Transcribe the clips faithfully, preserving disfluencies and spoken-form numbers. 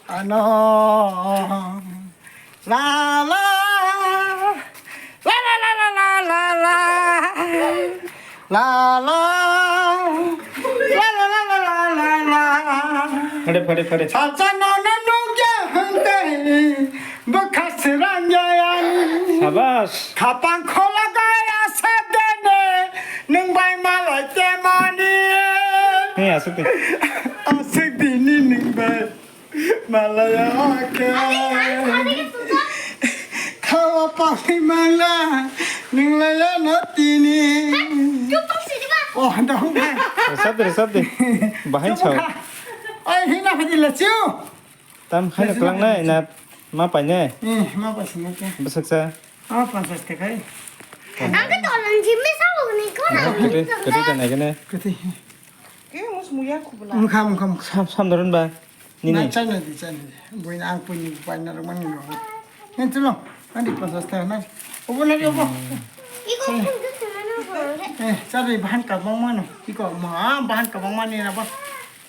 Ano. La la. La la la la la la la. La la. La la la la la la la. Phare, phare, phare. Sacha no no no ya hante. Bwkha srang ya ani. Sabas. Khapang khola gaya sadene. Nwng bai malai temani. Hey, asuk de. Asuk dini nwng bai. Malaya ke. Khawa pahi mala, nunglaya no tini. Oh, dong. Resap de, resap de. Bahai sao. Ai, hina phadi la chiu. Tam khai na klang nai na ma pai ne. Eh, ma pai sini ke. Besek sa. Oh, pansas te kai. Ang ka tolan jimmy sa ni ko na. Kati, kati ta nai kene. Kati. Mukha, mukha, mukha. Sam, sam dorun ba. Nini. Na, chai na di, chai na di. Buina ang puni buina rok mani no. Nang tulo. Ani pansas ta na. Obo na obo. Iko phun ke sima no. Eh, chari bahan ka bang mano. Iko ma bahan ka bang mani na ba.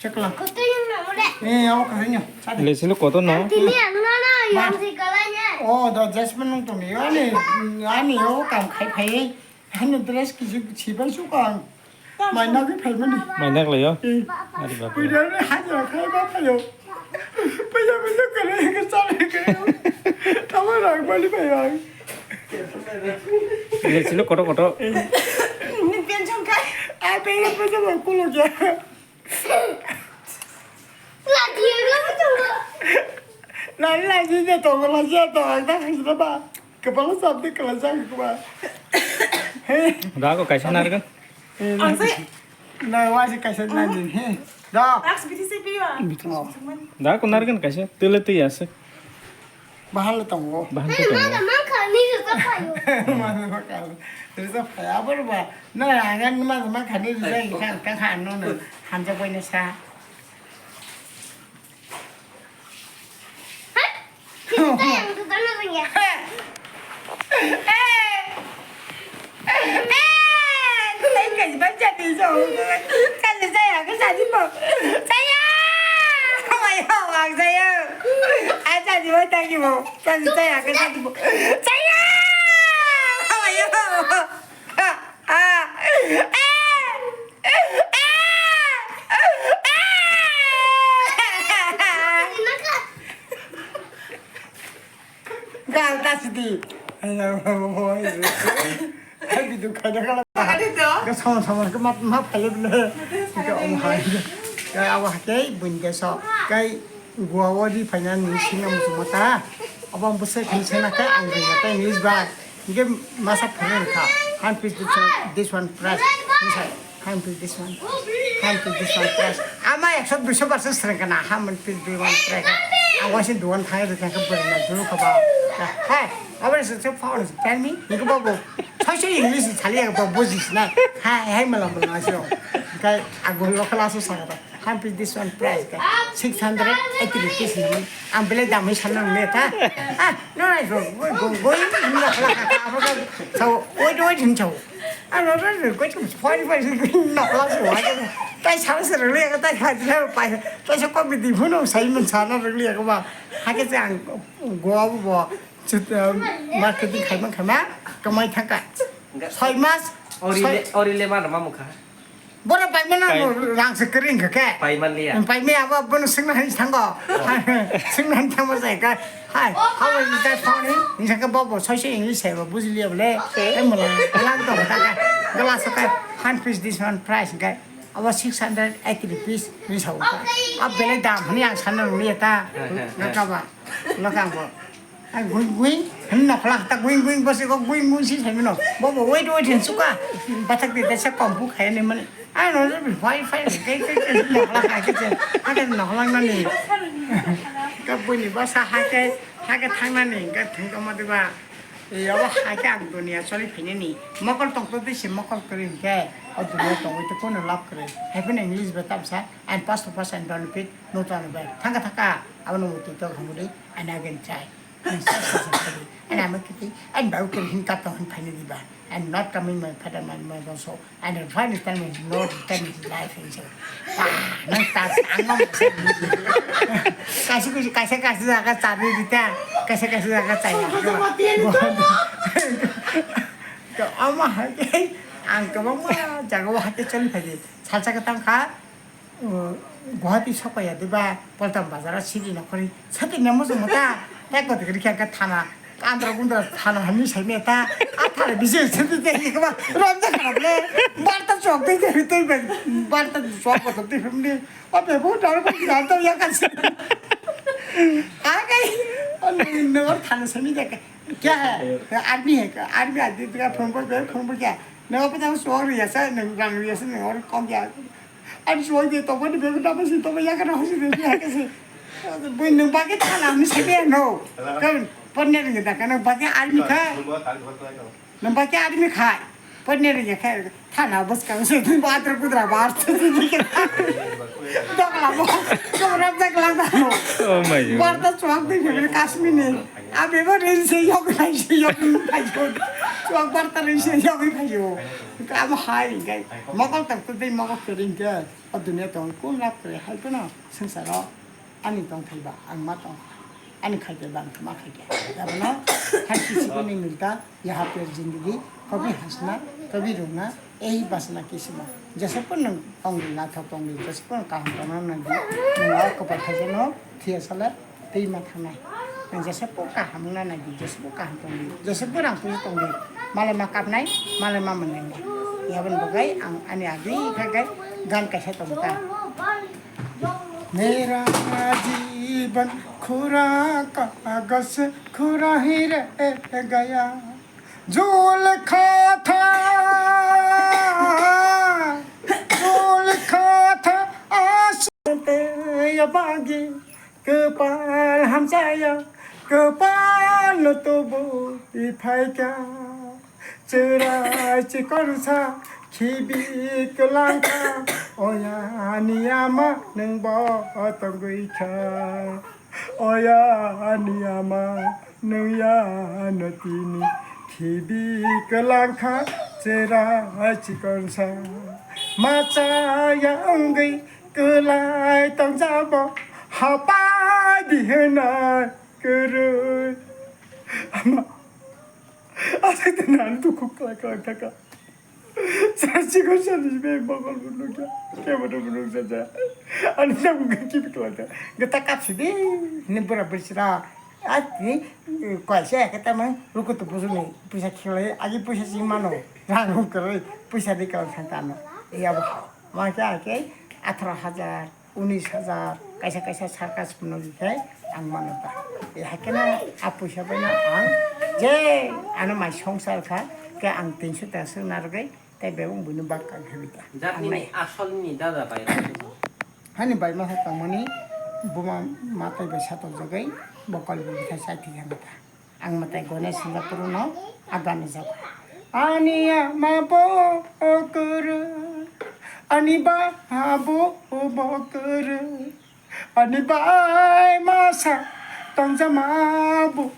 Chakla. Koto yung na ore. Eh, awo ka hanyo. Chari. Lesilo koto no. Tini ang no na yang si kalanya. Oh, da jasmine nung tumi. Ani, ani o kam khai khai. Hano dress kisi sipai sukang. Mainak khe phaimani. Mainak layo. Eh. Ari bapre. Puida ni hajra khai ba phayo. Phayo bilo kare ke sale kare. Tama rang bali phayo. Ini silo koto koto. Ni pension kai. Ai pension pension ba kulo ja. Lagi ya, lagi tunggu. Lagi lagi je tongo lagi ya tongo ta khaisna ba. Kepala sabdi kala jang kuba. Hey. Da ko kaisa nargan. Ang sai. Na wasi kaisa nani he. Da. Tax B T C P ba. Da ko nargan kaisa. Tele tei ase. Bahal tongo. Bahal tongo. Mana mangkha ni risa payo. Mana mangkha. Risa paya bar ba. Na angan mana mangkha ni risa ikan kan kan no na. Hamja koi na sa. Hai. Kita yang tu tanah punya. Eh, eh, saya kasih baca di sana. Kasih saya, kasih saya. Saya. Ayo, wang saya. Aja di mana lagi mau? Kasih saya, kasih saya. Saya. Ayo. Ah, ah. Eh. Eh. Eh. Gal ta sidi. Ai, bidu kada kala. Ada tu. Ke sama sama ke mat mat kali bela. Ke om hai. Ke awak ke bun ke so. Ke gua wadi panya ni singa musu mata. Abang besar kan sana ke ang ke English ba. Ke masa pernah ka. Han pis this one, this one price. Ini saya. Hand piece this one. Hand piece this one price. Ama ekso duiso barso sreng kana. Hand piece this one price. Ang waisa duan thai de thai ka bari na dulu ka ba. Hey, abang se se phone tell me. Ni ko babu. Sai se English thali ya ba bujis na. Ha, hai mala mala aso. Kai agun lo kala so sa ka. Hand piece this one price ka. Six hundred eighty rupees na man. Ang bele dam hi sanang ne ta. Ah, no, no, go, go, go, go. So, wait, wait, him chau. Ano ro ro ko chum phone phone si nokla si wa. Tai sa se ro le tai ha ja pai. Tai sa ko bi di phuno sai man sa na ro le ko ba. Ha ke chang go bo. Chut marketing khai man khai ma kamai thaka. Soi mas. Ori le ori le ma ma mukha. Bora pai mana rang se kering ke. Pai man liya. Pai me abo bono sing na hai thango. Sing na hai thango sai ka. Hai, how is that funny? Ni saka bobo, soi se English sai bo, bujli able. Em la, lang to ta ka. Glass ka, hand piece this one price ka. Abo six hundred eighty rupees ni sa ka. Ab bele dam ni ang sana ni ta. Nga ka ba. Lo ka bo. Ang guing guing, hen nokla ta guing guing, bosi ko guing guing si sai mino. Bobo wait wait hen suka. Bathak di ta sa kompu khai ni man. Ano le wi fai fai ke ke ke nokla ka ke ke. Ake nokla na ni. Ka bui ni ba sa ha ke ha ke thang na ni ka thang ka ma de ba. E ya ba ha ke ang dunia choli phini ni. Mokol tong to de si mokol kri ke. O dunia tong wi to kono lab kri. Hai pun English ba tam sa. And pass to pass and benefit no to no ba. Thang ka thang ka. Abo no mutu to hamu de. And again try. Ani ama kiti, ani bau kiri hin kato hin phani diba. I'm not coming my father, my mother, so I don't find it time no time in life and so. Nang tas angam. Kasi kasi kasi kasi jaga cari dita, kasi kasi jaga caya. To ama hai ang kebang ma jaga wa hake chali phai. Salsa ketang kha. Guwahati sokpaiya diba, Poltom bazaro siri nokhorwi sati nemo songmo ta, tei kotor khe khe thana, andro gundro thana hamni saimaya ta, a thana bisi sati tei khe kma romjak kha le, barta chok tei tei tei barta chok kotor tei hamni, o bebo daro ko ganta ya kasi. Agai, o nor thana saimaya ta, kya hai? Army hai ka, army adi ka phone par phone par kya? Nang apa tahu suara ya sa, nang rang ya sa, nang orang kau kya? Ani suai de tongmani bebak dama si tongma yakar hosi de yakar si. Bui nung bagi thala ni sebe no. Kan partner ni da kan bagi army kha. Nung bagi army kha. Partner ni kha. Thana bus kan se tu bathroom kudra bar se tu ni kha. Dok la bo. Dok rap dak la da no. Oh my God. Barta chuak de ni Kashmir ni. Abi bo rin se yok nai se yok nai se. Chuak barta rin se yok nai se. Amo hai hingke mokol tang tei mokol kwrwi hingke o dunia tong kun lab kwrwi hai phano swngcharo ani tongthai ba ang ma tong ani khaikhe ba ang ma khaikhe abono hai kisi bini milta yaha per zindagi kabhi hasna kabhi rona ei basna kisima jese pun nang tongri nathok tongri jese pun kaham tongna nang di nang o kapai khaikhe no thiya sala twi ma thangnai. Nang jesa bo kaham wngna nai di, jesa bo kaham tong di, jesa bo rang puisa tong di. Malai ma kapnai, malai ma mwnai nai. Yaboni bagwi ang ani agwi kha khe gan kaisa tong ta. Mera jiban khura kagas khura hi re gaya. Jul kha tha, jul kha tha, asante ya bagi. Kwpal hamchaya, kwpal no tubu iphaikha. Chwrai chikonsa khibi kwlangkha, oya ani ama nwng bo tongwi kha. Oya ani ama nwng ya no tini khibi kwlangkha, chwrai chikonsa machaya wngwi kwlai tongjabo hapai di hwnwi. Kwrwi. Ama. Aswk twi nang dukhu kwlai kwlai thaka. Sachiko sani be bokol bo nukya. Kebo no bo nuksa ja. Ani tabuk kibi kwlai ta. Gata kapsi de. Ni bura bura sira. Ati. Kwai se kata mang. Ruku tu busu ni. Puisa khilai. Agi puisa sing mano. Rang kwrwi. Puisa de kwlai thang tano. Iya bo. Ma kya ke. Atharo hajar. Unis hajar, kaisa kaisa circus phunukgwi khe ang mano ta. E, hakhe no a puisa bai no ang je ano mai songsar kha, khe ang tinso taka swk narwgwi tei bebak buino bak kang khe ta. Jat ang nini nai. Asol ni dada bai. Hani bai masa tongmani buma matai bai satokjagwi bokol bwthai chai thwi kha ta. Ang mwtai Ganesh Singhapur no agan rijak. Ani ama bo kwrwi, ani ba bo bo kwrwi, ani bai masa tongjama bo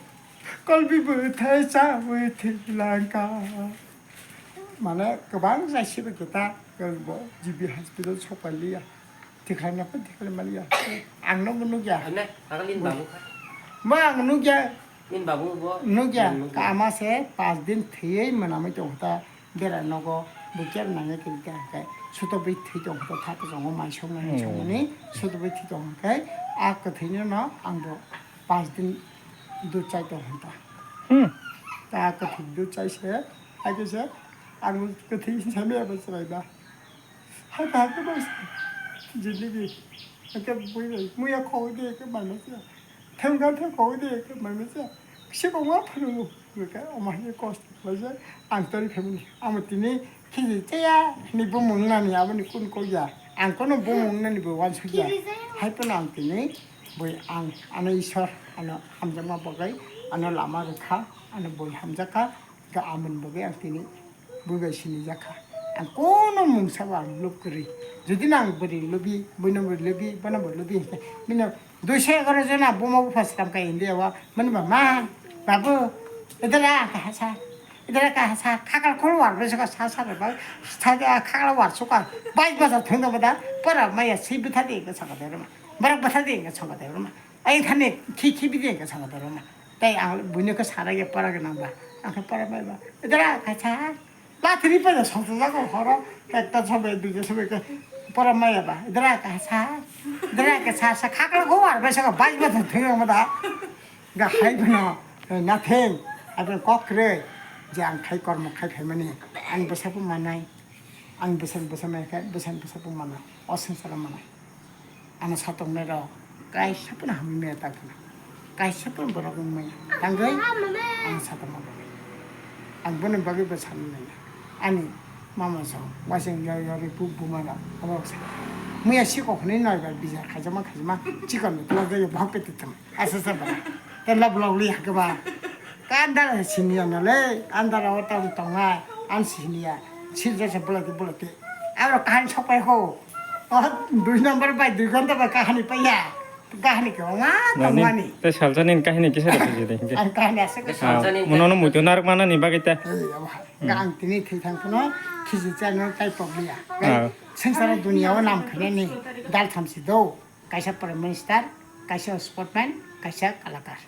kolbi bwthai chawi thwi langkha. Mane kwbang jai sibo kita bo G B hospital sokpaliya. Tikhlai na pun tikhlai maliya. Ang no bo nukya. Ane, akalin babu kha. Ma ang nukya. Min babu bo. Nukya. Nukya. Ka ama se pas din thiyei manamai tong ta bera nogo bukya nangya kiri ta kai. Suto bi thi tong ta tha tong mai song nani song nani suto bi thi tong kai. A kwthwi no ang bo pas din dud chai tong ta. Hmm. Ta kwthwi dud chai se, ai se ang kwthwi sami abo chwrai ba. Haka haka bas. Jindagi. Haka bui bai. Muya khogwi de ke manma cha. Themga the khogwi de ke manma cha. Kisi kongma phunu. Ka oma ye kost. Baje ang tori family. Amo tini khiji chaya ni bumung nani aboni kun ko ya. Ang kono bumung nani bo wan sugya. Hai pono ang tini bui ang ano Isor ano hamjakma bagwi ano lama rwkha ano bui hamjakha. Ga amon bagwi ang tini bui bai sinijak kha. Ang kono mungsa bo ang lub kwrwi. Jodi no ang bwrwi lubi, buino bo lubi, bono bo lubi hinkhe bini Duiso egaroh jona buma bupha slam kha India o. Mani ba ma, babu, idhar aa, kaha sa, idhar aa, kaha sa, khakal khol war bwswk sa sa ba, sa khakal war suka, bais basa thung da bada, pora maya si bwtha de ka saka de ruma, barak bwtha de ka saka de ruma, ai thani khi khi bi de ka saka de ruma. Tai ang buino ka sara ya pora ga nang ba, ang ka pora bai ba, idhar aa, kaha sa, Lathini paida songsa jago horo, ekta sobe, duita sobe, ke pora maya ba. Dra ka sa, dra ka sa, sa khakla go ar bai sa bais ba thung thung ma da. Ga hai bano, nothing. Abang kok re, je ang khai kormo khai phaimani, ang bwsa bo manai, ang bwsa bwsa mai khai, bwsa bwsa bo manai, o songsaro manai. Ano satok nai rok, kaisa pono hamya ta khna. Kaisa pono borok wngmaya. Tangwi ano satok ma bagwi. Ang bono bagwi bo sanmaya. Ani mama song, wasing yo yo ri pu buma rok, borok sa. Muya siko khni noi bar bijar khaijama khaijama, chikon no tla yo bhak pe titam. Asa sa ba. Te lab log li hakba. Kandar siniya no le, andar o tang tongnai, an siniya. Sirja se bulati bulati. Aro kahan sok pai ho. O dui number bai dui ghonta bai kahani paiya. Kahani ke wanga Nani? Tongmani. Te salsa nin kahini kisa da pijede. Ang kahani asa ko. Ah, mono no muitu narak mana ni bagwi ta. Ei, abo hai. Ga ang tini thwi thang phano khiji channel tai pokliya. Ah. Sengsara dunia o nam khainani dal thamsi do. Kaisa Prime Minister, kaisa sportman, kaisa kalakar.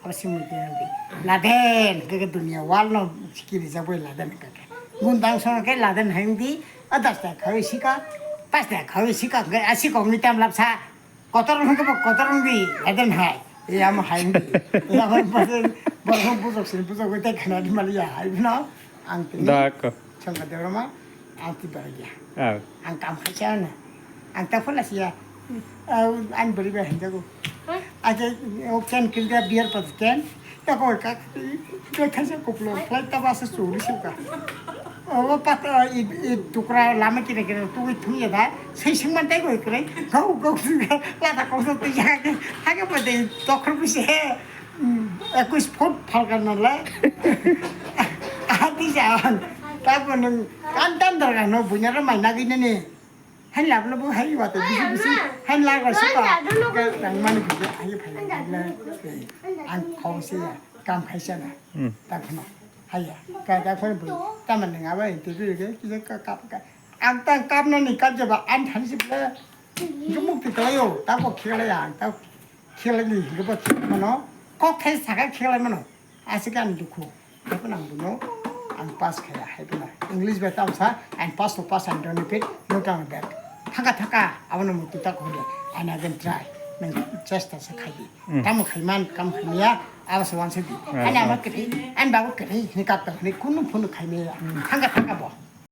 Abo simi di di. Laden, ke ke dunia wal no sikiri jabo laden ke ke. Gundang song ke laden hai di, adas ta khawi sika, pas ta khawi sika, ke asi ko ngi tam lap sa. Kotor hung ke kotor hung di, laden hai. Ya mo hai di. Ya mo pasen, borok bujok sin bujok te khana di mali ya hai no. Ang tini. Dak. Sangka Debbarma, ang ti baraya. Ah. Ang kam khaisa na. Ang ta phola siya. Ang beri ba henjago. Aja o ken kinda beer pa ken. Ta ko ka ka khaisa koplo. Flight ta basa churi suka. O pat i i tukra lama kine kine tu thung ya da. Sei sing man tai ko kre. Gau gau suka. La ta ko so tu ya. Hage pa de dokor bisi he. Hmm, ekwis foot phalka nalai. Ati jan. Tabo nung kan tan dar kan no bunya ra mai nagi nani. Han lab lo bu hai wa te bisi bisi. Han la ga suka. Nang mani buja hai phai la. Ang khong se ya. Kam khai sa na. Hmm. Ta khno. Hai ya. Ka ta khno bu. Ta man nang aba interview ge kisa ka ka ka. Ang ta kap nani kap jaba an than si bla. Jumuk ti kalayo. Ta ko khela ya. Ta Khelai ni hingke bo khelai mano, kok thai saka khelai mano, aswk ani dukhu, haikhe ang bono ang pass khaiya, haikhe English bai tamo sa, "I'm pass to pass, I'm done with it, no turn back." Thaka thaka, abono muitu ta khunde, "I again try," nwng chesta se khaidi. Hmm. Tamo khaiman, kam khaimaya, abo se wansadi. Hmm. Ani ama kwrwi, ani babu kwrwi, hini kapta hini kunu phunu khaimaya, thangka thangka bo.